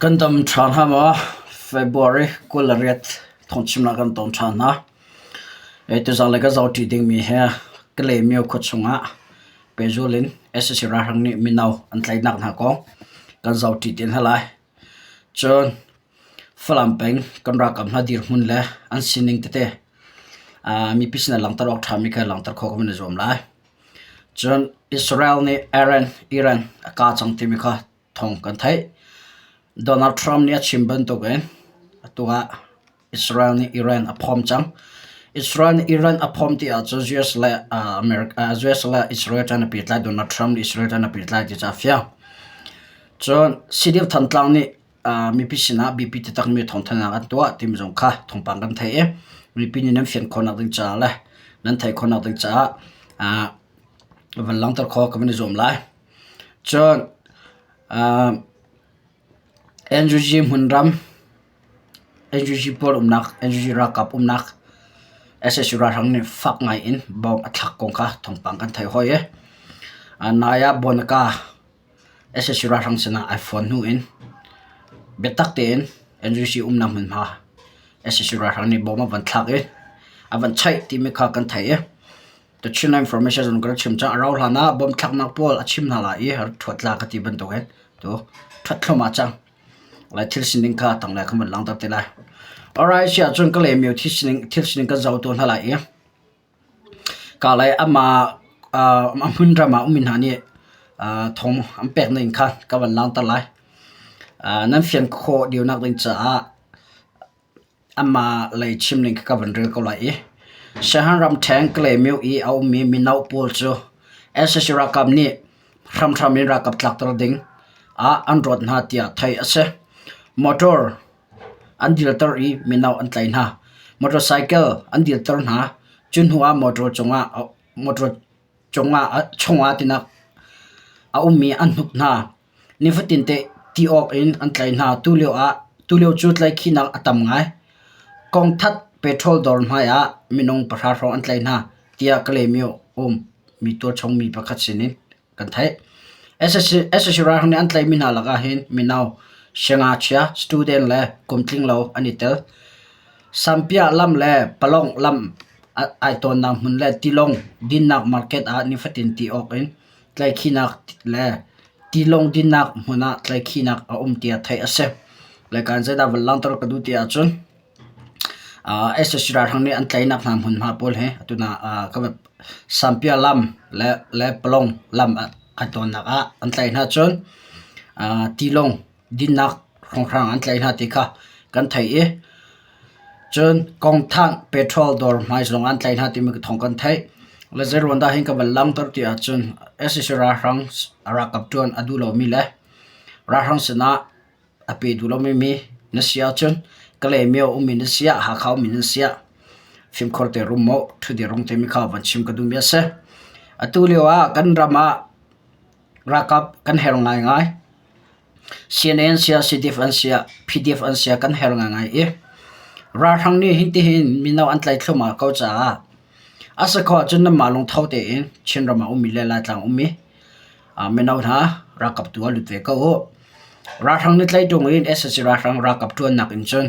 Kan dam ṭha hna maw? February 28 thawngchimnak kan tong ṭhan hna. Tuzaan le ka zohṭi dingmi hi Kalaymyo khua chungah pehzul in sac ralhrang nih mino an tlaihnak hna kong kan zohṭi te hna lai. Cun Falam peng kan ralkap hna dirhmun le an sining tete mipi sinah langhter awk ṭhami kha langhter khawh kan i zuam lai. Cun Israel nih Iran a kah cang timi kha thawng kan theih. Donald Trump nih a chim bantukin atu ah Israel nih Iran a phawm cang. Israel nih Iran a phawm ti ahcun US le America, US le Israel tan a pehtlai Donald Trump nih Israel tan a pehtlai ti cu a fiang. Cun CDF Thantlang nih mipi sinah biapi taktakmi thawngthanhnak an tuah timi zong kha thawngpang kan theih i mipi nih nan fian khawhnak ding caah le nan theih khawhnak ding caah van langhter khawh kan van i zuam lai. Cun NUG hmunram, NUG pawl umnak, NUG ralkap umnak sac ralhrang nih fak ngai in bomb a thlak kong kha thawngpang kan theih hoi i nai ah Bonaka sac ralhrang sinah ai fawn hnu in biatak tein NUG umnak hmunhma sac ralhrang nih bomb a van thlak i a van chaih timi kha kan theih i The Chin Information zong kan chim cang. A rau hlan ah bomb thlaknak pawl a chim hna lai i ṭhuat la ka ti bantukin tu ṭhuat thluahmah cang. Lai thil sining kha tanglei kha van langhter te lai. Alright, si ahcun ka lemiu thil sining thil sining kan zoh tu hna lai i ka lai ama a hmun ram ah ummi hna nih thawng an pek ning kha ka van langhter lai. Nan fian khawh deuhnak ding caah Amah lei chimning kha ka van rel ko lai i Shan ramṭhen Kalaymyo i a ummi mino pawl cu sac ralkap nih hramhram in ralkap tlakter ding ah an rawt hna tiah theih a si. Motor an dilter i mino an tlaih hna. Motorcycle an dilter hna. Cu hnu ah motor cungah motor cungah chungah tinak a ummi an hnuk hna. Nifatinte ti awk in an tlaih hna. Tulio cu tlaihkhihnak a tam ngai. Kongthat petrol dawr hmai ah minung pahra hrawng an tlaih hna, tiah Kalaymyo um mi tualchung mi pakhat sin in kan theih. Sac ralhrang nih an tlaihmi hna lakah hin mino, siangngakchia, student le kumtling lo an i tel. Sampiah lam le Palong lam ai tawnnak hmun le tilawng dinnak market ah nifatin ti awk in tlaihkhihnak le tilawng dinnak hmun ah tlaihkhihnak a um tiah theih a si. Laikan zeidah van langhter ka duh ti ahcun sac ralhrang nih an tlaihnak hna hmunhma pawl hi atu Sampia lam le Palong lam ai tawnnak ah an tlaih hna cun tilawng dinnak hrawnghrang an tlaih hna ti kha kan theih i cun Kongthang petrol dawr hmai zong an tlaih hna timi thawng kan theih. Le zeiruang dah hin ka van langhter ti ahcun sac ralhrang ralkap ṭuan a duh lomi le ralhrang sinah a pe duh lomi mi na si ahcun Kalaymyo ummi na si ah Hakha ummi na si ah fimkhur te rum maw ṭhutdir rung timi kha van chim ka duhmi a si. Atu lio ah kan ram ah ralkap kan herh ngaingai. CNA an si ah CDF an si ah PDF an si ah kan herh ngaingai i ralhrang nih hitihin mino an tlaih thluahmah ko caah a si khawh ahcun nanmah lungtho tein Chinram ah ummi le Laitlang ummi mino hna ralkap tu ah lut ve ko u. Ralhrang nih tlaih ṭung in sac ralhrang ralkap ṭuannak in cun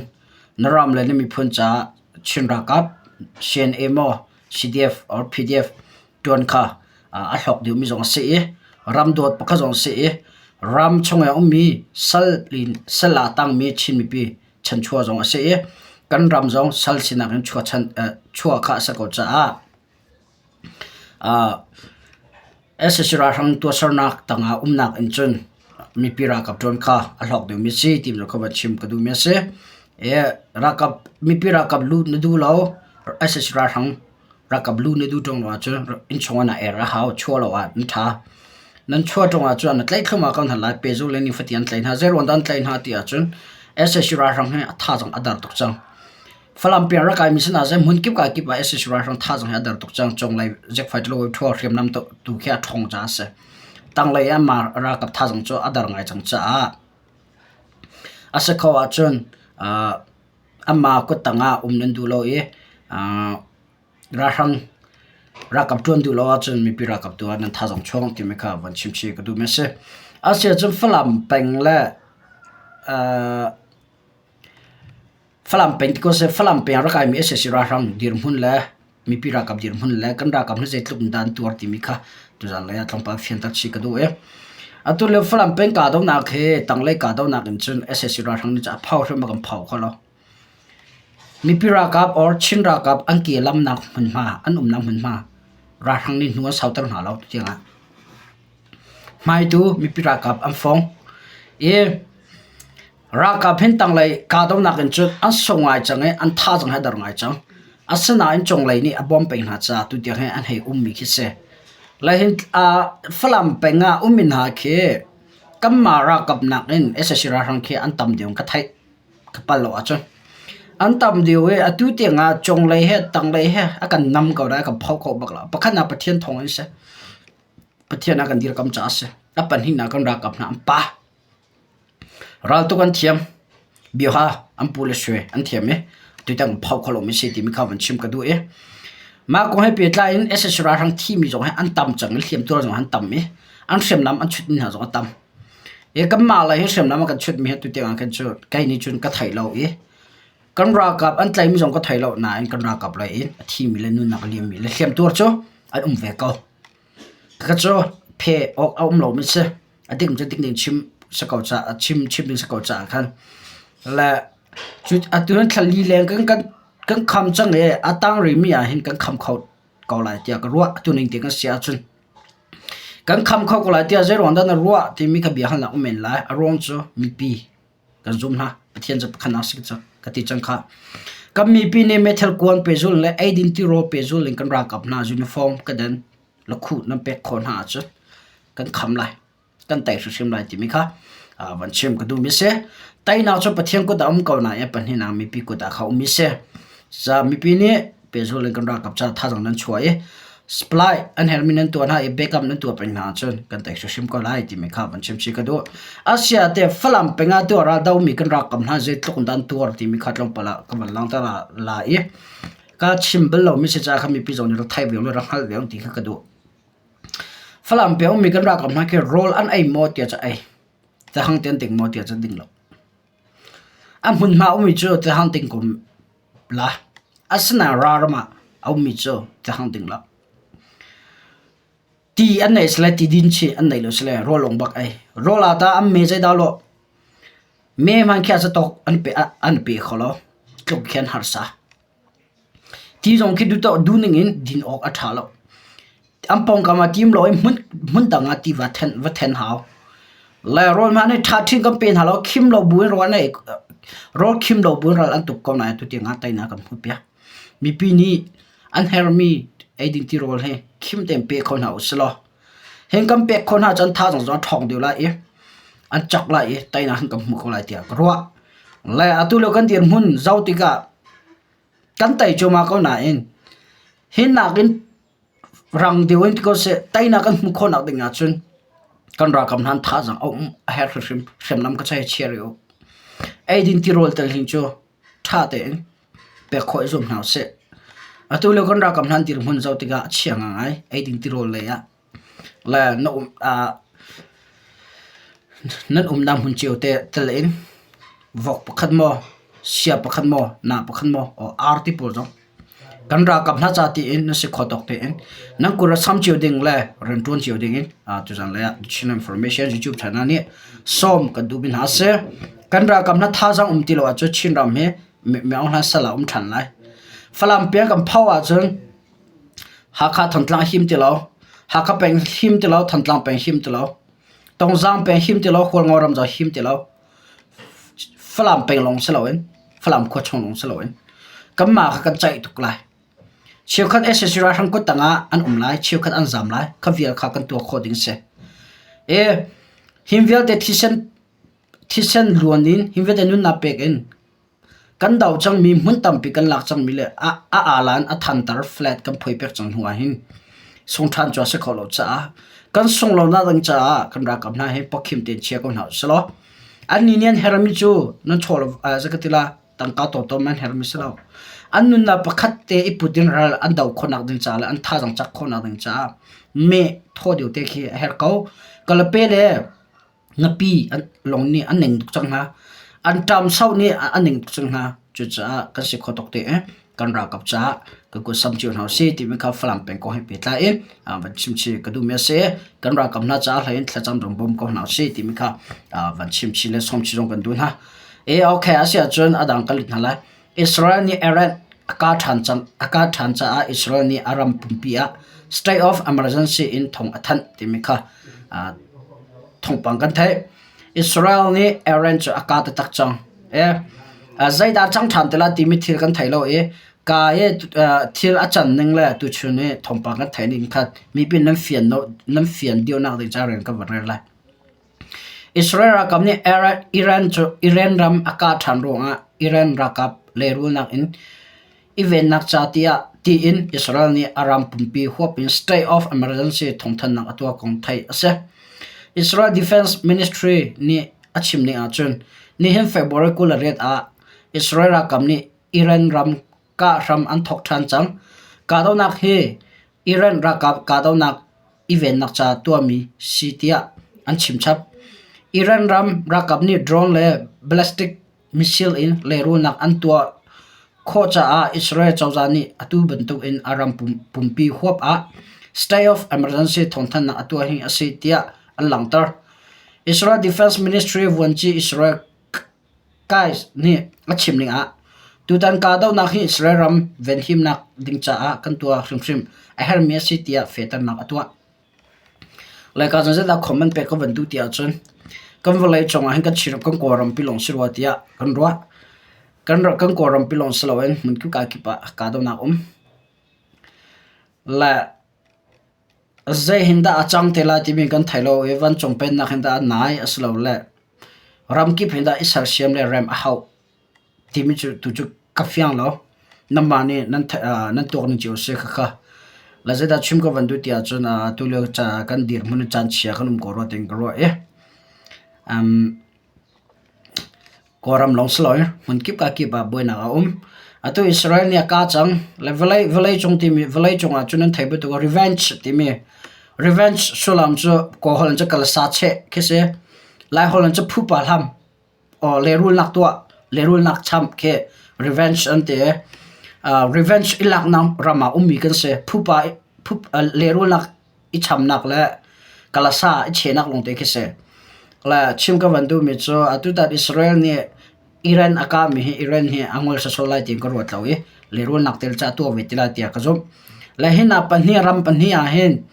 na ram le na miphun caah Chin ralkap CNA maw CDF or PDF ṭuan kha a hlawk deuhmi zong a si i ram dawt pakhat zong a si i ram chung i a ummi sal in sal ah tangmi Chin mipi chanchuah zong a si i kan ram zong sal sinak in chuah kha a si ko caah sac ralhrang tuahsernak tangah umnak in cun mipi ralkap ṭuan kha a hlawk deuhmi a si timi kha van chim ka duhmi a si. Ralkap mipi ralkap luh na duh lo sac ralhrang Ralkap lu na duh ṭung lo ahcun innchung ah na er a hau, chuah lo ah an ṭha. Nan chuah ṭung ahcun na tlaih thluahmah ko hna lai. Pehzulh le nifatin an tlaih hna. Zeiruang dah an tlaih hna ti ahcun sac ralhrang hi a thazaang a dar tuk cang. Falam peng rak kaimi sinah seh hmun kip ka kip ah sac ralhrang thazaang hi a dar tuk cang. Cunglei zekfai tilo ṭhual hriamnam tu khi a ṭhawng caah a si. Tanglei ah mah ralkap thazaang cu a dar ngai cang caah a si kho ahcun Amah kuttang ah um nan duh lo i ralhrang ralkap ṭuan duh lo ahcun mipi ralkap tu ah nan thazaang chuang timi kha van chimchih ka duhmi a si. Asiahcun Falam peng le. Falam peng ti ko seh, Falam peng a rak kaimi sac ralhrang dirhmun le mipi ralkap dirhmun le kan ralkap hi zeitluk in dah an tuar timi kha tuzaan lei ah tlawmpal fianter chih ka duh i atu lio Falam peng kahdohnak hi tanglei kahdohnak in cun sac ralhrang nih cun a phau hrim a kan phau kho lo. Mipi ralkap or Chin ralkap an ke lamnak hmunhma, an umnak hmunhma ralhrang nih hnu an sauter hna lo tutiang ah. Hmaitu mipi ralkap an fong i Ralkap hin tanglei kahdohnak in cun an sung ngai cang i an thazaang hi a der ngai cang. Asinain cunglei nih a bawm peng hna caah tutiang hi an hei ummi khi si. Le hin Falam peng ah ummi hna khi kanmah ralkap nakin sac ralhrang khi an tam deuh in ka theih. Ka palh lo ahcun. An tam deuh i atu tiang ah cunglei he tanglei he a kan nam ko lai, a kan phoh kho bak lo. Pakhatnak Pathian thawng in si. Pathian a kan dirkamh caah a si. A pahnihnak kan ralkap hna an pa. Raltuk an thiam. Bioha an pu le sui an thiam i tutan pho kho lomi si timi kha van chim ka duh i mah kong he pehtlai in sac ralhrang thimi zong hi an tam cang i hliamtuar zong an tam i an hriamnam an chutmi hna zong a tam. I kanmah lei hi hriamnam a kan chutmi hi tutiang ah khin cu kei nih cun ka thei lo i kan ralkap an tlaimi zong ka thei lo nain kan ralkap lei in a thimi le nunnak a liammi le hliamtuar cu an um ve ko. Ka cu phe awk a um lomi si. A dik cu dik ning chim si ko caah chim chim ding si ko caah khan le cu atu hin thla li leng kan kan kan kham cang i a tang rihmi ah hin kan kham kho ko lai tiah ka ruah. Atu ning ti kan si ahcun kan kham kho ko lai tiah zeiruang dah na ruah timi kha bia halnak um men lai. A ruang cu mipi kan zum hna. Pathian cu pakhat nak si cang ka ti cang kha. Kan mipi nih meithal kuan pehzul le eidin tirawl pehzul in kan ralkap hna uniform ka den lakhuh nan pek khawh hna ahcun kan kham lai kan tei hrimhrim lai timi kha van chim ka duhmi si. Teinak cu Pathian kut ah um ko nain pahnihnak mipi kut ah kha ummi si. Ca mipi nih pehzul in kan ralkap ca thazaang nan chuah i supply an herhmi nan tuah hna i backup nan tuah peng hna ahcun kan tei hrimhrim ko lai timi kha van chim chih ka duh. Asia te Falam peng ah tuah ral domi kan ralkap hna zeitluk in dah an tuar timi kha tlawmpal ah ka van langhter la i ka chim bal lomi si caah kha mipi zong nih rak theih ve le rak hngalh ve ti kha ka duh. Falam peng ummi kan ralkap hna khi rawl an ei maw tiah cu ei. Cahang te an ding maw tiah cu ding lo. A hmunhma ummi cu cahang ding ko la. Asinain ralram ah a ummi cu cahang ding lo. Ti an nei sile ti din chih an nei lo sile rawl ong bak ei. Rawl ah tah an me zeidah lawh. Me hmanh khi a zatawk an pe an pe kho lo. Tluk khi an harsa. Ti zong khi duh ning in din awk a ṭha lo. An pawngkam ah tim lo i hmun dang ah ti va then hau. Le rawl hmanh nih ṭha ṭhin kan pe hna lo. Khim lo buin rawl an ei. Rawl khim lo buin ral an tuk ko nain tutiang ah teinak kan hmuhpiak. Mipi nih an herhmi eiding tirawl hi khim tein pe kho hna usih law hin kan pek khawh hna cun thazaang zong a ṭhawng deuh lai i an cak lai i teinak hin kan hmu kho lai tiah ka ruah. Le atu lio kan dirhmun zoh tikah kan tei cuahmah ko nain hi nakin rang deuh in ti ko seh teinak kan hmuh khawhnak ding ahcun kan ralkap hna an thazaang a um a herh hrimhrim hriamnam ka chei chia rih u. Eidin tirawl tel hin cu ṭha tein pek khawh i zuam hna usih. Atu lio kan ralkap hna an dirhmun zoh tikah a chia ngaingai eiding tirawl lei ah le na um nan umnak hmun cio te tel in vok pakhat maw sia pakhat maw naa pakhat maw ar ti pawl zong kan ralkap hna ca tiin na si kho tawk tein nan kut a sam cio ding le rianṭuan cio ding in tuzan lei ah Chin Information YouTube channel nih sawm kan duhmi hna a si. Kan ralkap hna thazaang um ti lo ahcun Chinram hi Myaung hlan sal ah um ṭhan lai. Falam peng kan pho ahcun Hakha Thantlang him ti lo, Hakha peng him ti lo, Thantlang peng him ti lo, Tongzaang peng him ti lo, Hualngo ram zong him ti lo. Falam peng lawng si loin Falam khua chung lawng si loin kanmah kha kan ceih tuk lai. Cheukhat sac ralhrang kut tangah an um lai, cheukhat an zaam lai. Kha vial kha kan tuah khawh ding si. E him vialte thisen thisen luan in him vialte nunnak pek in Kan do cangmi hmun tampi kan lak cangmi le a aalan a thantar flat kan phui pek cang hnu ahhin sung ṭhan cu a si kho lo caah kan sung lonak ding caah kan ralkap hna hi pawkhim tein chia ko hna usih law annih nih an herhmi cu nan chaw zei ka ti la tangka tawtawm an herhmi si lo. An nunnak pakhat te i put in ral an do khawhnak ding caah le an thazaang cak khawhnak ding caah meh thaw deuh te khi a herh ko. Kalape le. Ngapi lawng nih an ning tuk cang hna. An ṭam sau nih an ning tuk cang hna. Cucaah kan si kho tuk te i kan ralkap caah kan kut sam cio hna usih timi kha Falam peng kong he pehtlai in van chimchih ka duhmi a si. Kan ralkap hna caah hlei in thlacam zong bawm ko hna usih timi kha van chimchih le sawmchih zong kan duh hna. E okay a si ahcun a dang kan lut hna lai. Israel nih Iran a kah ṭhan cang a kah ṭhan caah Israel nih a ram pumpi ah state of emergency in thong a thanh timi kha thawngpang kan theih. Israel nih Iran cu a kah taktak cang. E, zeidah cang ṭhan te lai timi thil kan thei lo i ka i thil a can ning le tuchun i thawngpang kan theih ning kha mipi nan fian no nan fian deuhnak ding ca rian kan van rel lai. Israel ralkap nih Iran cu Iran ram a kah ṭhan ruangah Iran ralkap lehrulnak in i vennak ca tiah tiin Israel nih a ram pumpi huap in state of emergency thawngthanhnak a tuah kong theih a si. Israel Defense Ministry nih a chim ning ahcun nihin February 28 ah Israel ralkap nih Iran ram kah hram an thawk ṭhan cang. Kahdohnak hi Iran ralkap kahdohnak i vennak ca tuahmi si tiah an chimchap. Iran ram ralkap nih drone le ballistic missile in lehrulnak an tuah khawh caah Israel cozah nih atu bantuk in a ram pumpi huap ah state of emergency thawngthanhnak a tuah hi a si tiah an langhter. Israel Defense Ministry vuanci Israel Guys nih a chim ning ah tutan kahdohnak hi Israel ram venhimnak ding caah kan tuah hrimhrim a herhmi a si tiah fehternak a tuah. Laika cun zeidah comment pek ka van duh ti ahcun kan vawlei cungah hin kan Chin kan Kawlram pi lawng si rua tiah kan ruah. Kan kan Kawlram pi lawng si loin hmun kip kip ah kahdohnak um. Le zei hin dah a cang te lai timi kan thei lo i vancung pennak hin dah a nai a si lo le ramkip hin dah i sersiam le rem a hauh timi cu tu cu ka fiang lo. Nanmah nih nan nan tuak ning cio a si khakha. Le zeidah chim ka van duh ti ahcun tulio ca kan dirhmun in caan chia kan um ko rua tiin ka ruah i um, Kawlram lawng si loin hmunkip kakip ah buainak a um. Atu Israel nih a kah cang. Le vawlei vawleicung timi vawleicung ah cun an theih bantuk revenge timi revenge sullam cu Kawlholh in cu kalsa cheh khi si. Laiholh in cu phupa hlam or lehrulnak tuah lehrulnak cham khi revenge an ti. Uh, revenge i laknak ram ah ummi kan si. Phupa phup, uh, lehrulnak i chamnak le kalasa i chehnak lawngte khi si. Le chim ka van duhmi cu atutan Israel nih Iran a kahmi hi Iran hi a ngol sasol lai tiin ka ruat lo i lehrulnak tel ca tuah ve ti lai tiah ka zumh. Le hina pahnih ram pahnih ah hin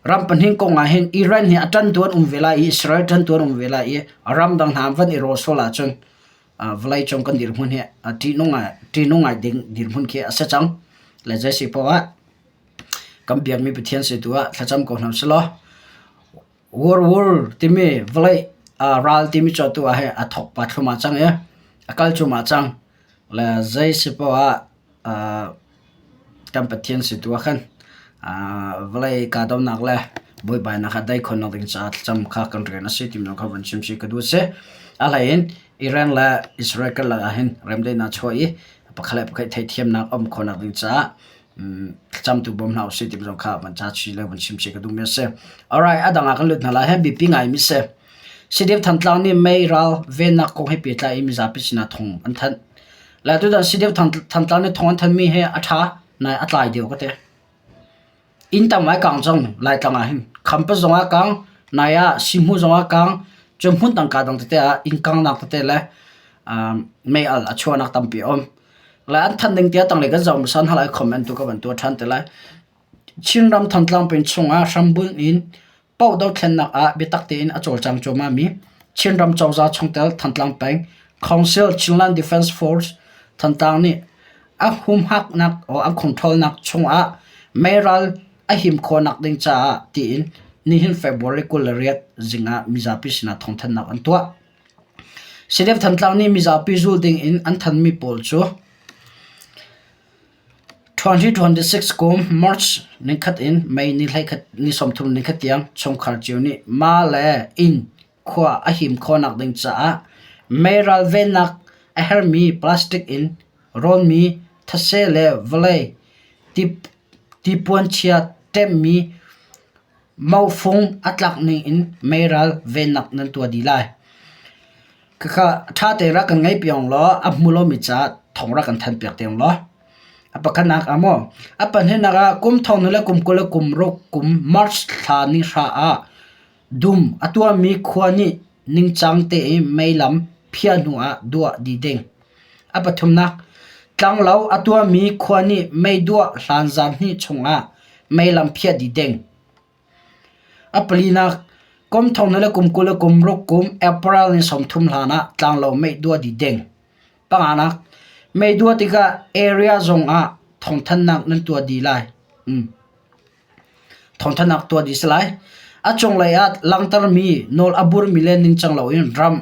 ram pahnih kong ah hin Iran hi a ṭantu an um ve lai i Israel ṭantu an um ve lai i ramdang hna van i rawl sual ahcun vawleicung kan dirhmun hi ṭihnung ngai ṭihnung ngai ding dirhmun khi a si cang. Le zei si poah ah Kan biakmi Pathian si tu ah thlacam ko hna usih law Wur timi vawlei ral timi cu atu ah hin a thawk pah thluahmah cang i a kal cuahmah cang. Le zei si poah ah kan Pathian si tu ah khan vawlei kahdohnak le buaibainak kha dai khawhnak ding caah thlacam kha kan rian a si timi kha van chim chih ka duh a si. A hlei in Iran le Israel karlak ah hin remdaihnak chuah i pakhat le pakhat theihthiamnak a um khawhnak ding caah thlacamtu bawm hna usih ti zong kha van ca chi le van chim chi ka duhmi a si. Alright, a dang ah kan lut hna lai. Hi biapi ngaimi si. CDF Thantlang nih mei ral vennak kong he pehtlai in mizapi sinah thong an thanh. Le tutan CDF Thantlang nih thong an thanmi hi a ṭha nai a tlai deuh ka ti. Inn tam ai kang cang Laitlang ah hin. Khampat zong ah kang, nai ah Sihmu zong ah kang, cun hmun dang ka dang tete ah inn kangnak tete le mei al a chuahnak tampi a um. Le an thanh ding tiah tanglei kan zoh hmasa hna lai comment tu ka van tuah ṭhan te lai. Chinram Thantlang peng chungah hrambunh in paoh dothlennak ah biatak tein a cawlcang cuahmahmi Chinram cozah chungtel Thantlang peng Council Chinland Defense Force Thantlang nih a humhaknak or an controlnak chungah meiral a him khawhnak ding caah tiin nihin February 28 zing ah mizapi sinah thawngthanhnak an tuah. CDF Thantlang nih mizapi zul ding in an thanmi pawl cu 2026 kum March nikhat in May ni 31 ni 30 nikhat tiang chungkhar cio nih ma le inn khua a him khawhnak ding caah mei ralvennak a hermi plastic in rawnmi thase le vawlei tipuan chia ṭemmi. Maufung a tlak ning in meiral vennak nan tuah dih lai. Khakha ṭha tein rak kan ngaih piak law a hmu lomi caah thawng rak kan thanh piak te law. A pakhatnak ah maw a pahnihnak ah kum thong hnih le kum 20 le kum ruk kum March thla ni hra ah dum a tuahmi khua nih ningcang tein meilam phiah hnu ah duah dih ding. A pathumnak, tlanglo a tuahmi khua nih meiduah hlan zan hnih chungah meilam phiah dih ding. A palinak, kum thong hnih le kum 20 le kum ruk kum April ni 30 hlan ah tlanglo meiduah dih ding. Panganak, meiduah tikah area zong ah thawngthanhnak nan tuah dih lai. Thawngthanhnak tuah dih si lai. A cunglei ah langhtermi nawl a burmi le ningcang loin ram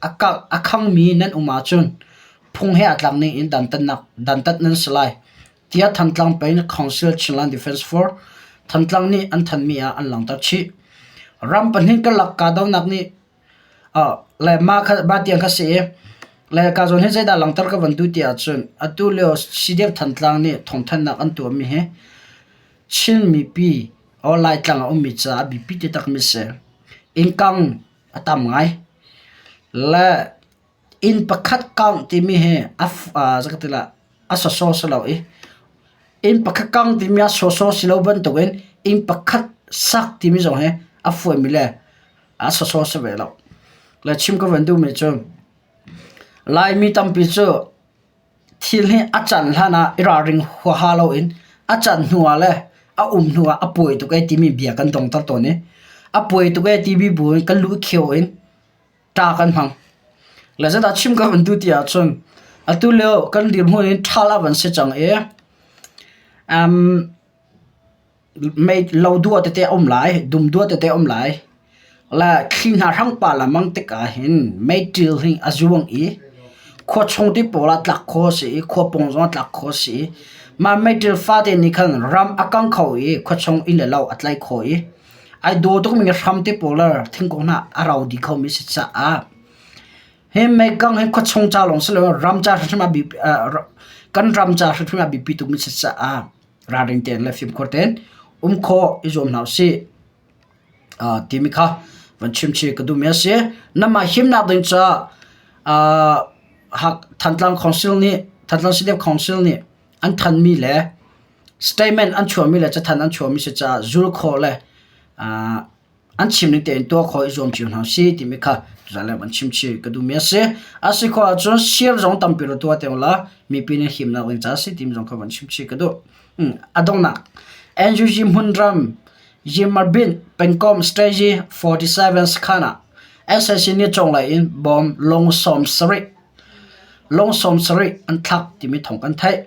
a khangmi nan um ahcun phung he aa tlak ning in dantat nan si lai, tiah Thantlang Peng Council Chinland Defence Force Thantlang nih an thanhmi ah an langhter chih. Ram pahnih karlak kahdohnak nih le mah kha mah tiang kha si i le ka zawn hi zeidah langhter ka van duh ti ahcun atu lio CDF Thantlang nih thawngthanhnak an tuahmi hi Chin mipi or Laitlang a ummi caah a biapi taktakmi si. Innkang a tam ngai. Le inn pakhat kangh timi hi a zeitin a sawsawh si lo i inn pakhat kangh timi a sawsawh si lo bantukin inn pakhat sak timi zong hi a fawi le a sawsawh si ve lo. Le chim ka van duhmi cu Laimi tampi cu thil hi a can hlan ah i ralring huaha loin a can hnu ah le a um hnu ah a puai tuk ee timi bia kan dongter tawn i a puai tuk ee timi bu in kan lu khio in ṭa kan hmang. Le zeidah chim ka van duh ti ahcun atu lio kan dirhmun in ṭhal a van si cang i um, mei lo dua tete a um lai, dum dua tete a um lai. Le thli hna hrang pa lengmang tikah hin meiṭil hi a zuang i khua chung ti pawl ah tlak khawh a si i khua pawng zong ah tlak khawh a si i mah meiṭil fate nih khan ram a kang kho i khua chung inn le lo a tlaih khawh i ai daw tukmi hram te pawl le thingkung hna a ro dih khomi a si caah hi meikang hi khuachung ca lawng si loin ram ca hrimhrim ah biapi kan ram ca hrimhrim ah biapi tukmi a si caah ralring tein le fimkhur tein um khawh i zuam hna usih timi kha van chim chih ka duhmi a si. Namah himnak ding caah Thantlang Council nih Thantlang CDF Council nih an thanmi le Statement an chuahmi le cathanh an chuahmi si caah zul khawh le an chim ning tein tuah khawh i zuam cio hna usih timi kha tuzaan le an chim chih ka duhmi a si. A si khawh ahcun share zong tampi ra tuah te ula mipi nih himnak ding caah a si timi zong kha van chim chih ka duh. A donghnak NUG hmunram Yimarbin pengkomh Strategy 47 sakhan ah SAC nih conglei in bom lung 70 lung 70 an thlak timi thawng kan theih.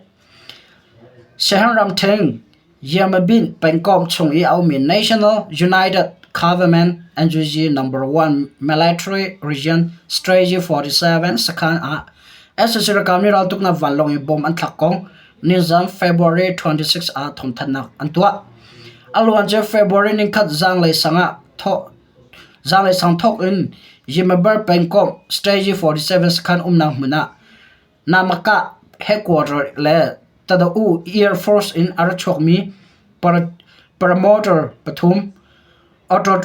Siaherh ramṭhen Yamabin pengkomh chung i a ummi National United Government (NUG) Number 1 Military Region Strategy 47 sakhan ah sac ralkap nih raltuknak vanlawng in bomb an thlak kong nizan February 26 ah thawngthanhnak an tuah. A luancia February nikhat zaanglei sang ah zaanglei sang thawk in Yamaber pengkomh Strategy 47 sakhan umnak hmun ah Namakah headquarter le Tadau Air Force in a ra chuakmi paramotor pathum, Otto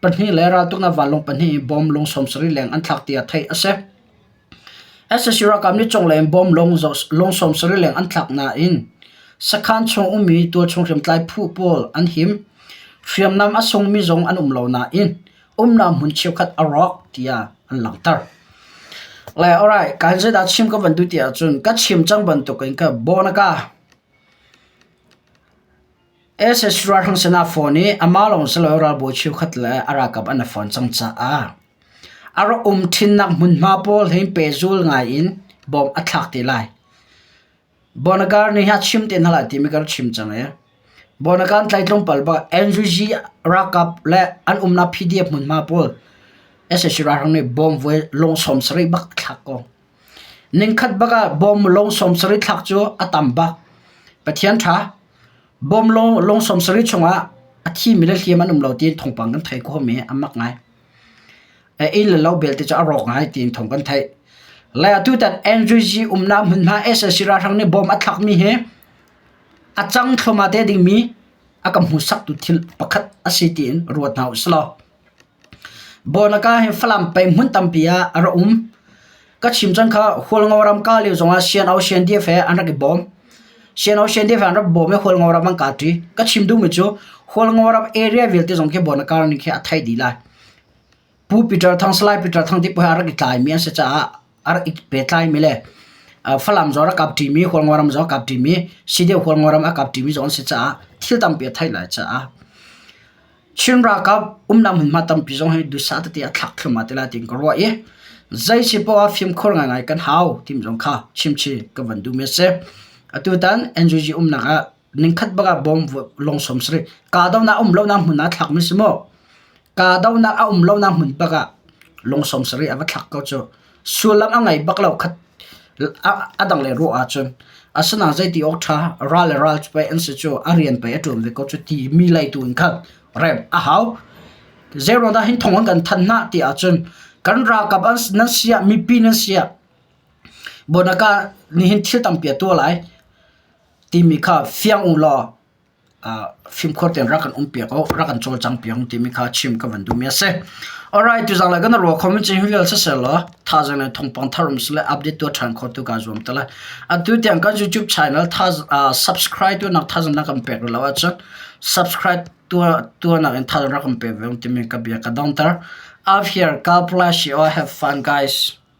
pahnih le raltuknak vanlawng pahnih in bomb lung 70 leng an thlak tiah theih a si. Sac ralkap nih cunglei in bomb lung 70 leng an thlak nain sakhan chung ummi tualchung hriamtlai phu pawl an him. Hriamnam a sungmi zong an um lo nain umnak hmun cheukhat a rawk tiah an langhter. Le alright, kan zeidah chim ka van duh ti ahcun ka chim cang bantukin ka bonaka SS ralhrang sinah phone i amah lawng si lo ralbawi cheukhat le a ralkap an i phone cang caah a rak um thinnak hmunhma pawl hi pehzul ngai in bom a thlak te lai. Bonagar nih a chim te hna lai timi ka rak chim cang i Bonagar an tlai tlawmpal bak NUG ralkap le an umnak PDF hmunhma pawl sac ralhrang nih bom voi lung 70 bak a thlak ko. Ningkhat bak ah bom lung 70 thlak cu a tam bak. Pathian ṭha. Bom lung 70 chungah a thimi le hliam an um lo tiin thawngpang kan thei khawhmi a mak ngai. Inn le lo belte cu a rawk ngai tiin thawng kan theih. Le atutan NUG umnak hmunhma sac ralhrang nih bom a thlakmi hi a cang thluahmah te dingmi a ka hmuhsaktu thil pakhat a si tiin ruat hna usih law. Bawnaka hi Falam peng hmun tampi ah a rak um. Ka chim cang kha Hualngo ram ka lio zongah CNO CNDF he an rak i bawm. CNO CNDF he an rak bawm i Hualngo ram an ka ṭi. Ka chim duhmi cu Hualngo ram area vialte zong khi Bawnaka nih khi a theih dih lai. Pu Peter Thang, Salai Peter Thang ti pu he a rak i tlaimi an si caah a rak i pehtlaimi le Falam zong a rak kap ṭimi, Hualngo ram zong a kap ṭimi, CDF Hualngo ram a kap ṭimi zong an si caah thil tampi a theih lai caah Chin ralkap umnak hmunhma tampi zong hi duhsah tete a thlak thluahmah te lai tiin ka ruah i zei si poah ah fimkhur ngaingai kan hau timi zong kha chimchih ka van duhmi a si. Atutan NUG umnak ah ningkhat bak ah bom lawng 70 kahdohnak a um lonak hmun ah thlakmi si maw? Kahdohnak a um lonak hmun bak ah lung 70 a va thlak ko cu. Sullam a ngei bak lo khat a dang le ruah ahcun asinain zeiti awk ṭha ral le ral cu pei an si cu a rian pei a ṭuan ve ko cu timi lei tu in khan remh a hau. Zeiruang dah hin thong an kan thanh hna ti ahcun kan ralkap an nan si ah mipi nan si ah Bonaka nihin thil tampi a tuah lai timi kha fiang u law fimkhur tein rak kan um piak u, rak kan cawlcang piak u timi kha chim ka van duhmi a si. Alright, tuzang le kan ruah khomi cu hi vial siseh law thazaang le thawngpang thar um sile update tuah ṭhan kho tu kaa zuam te lai. Atu tiang kan YouTube channel tha subscribe tu nak thazaang na kan pek rih lo ahcun subscribe tuah tuahnak in thazaang rak kan pe ve u timi ka bia ka dongter. Up here, God bless you all. Have fun, guys.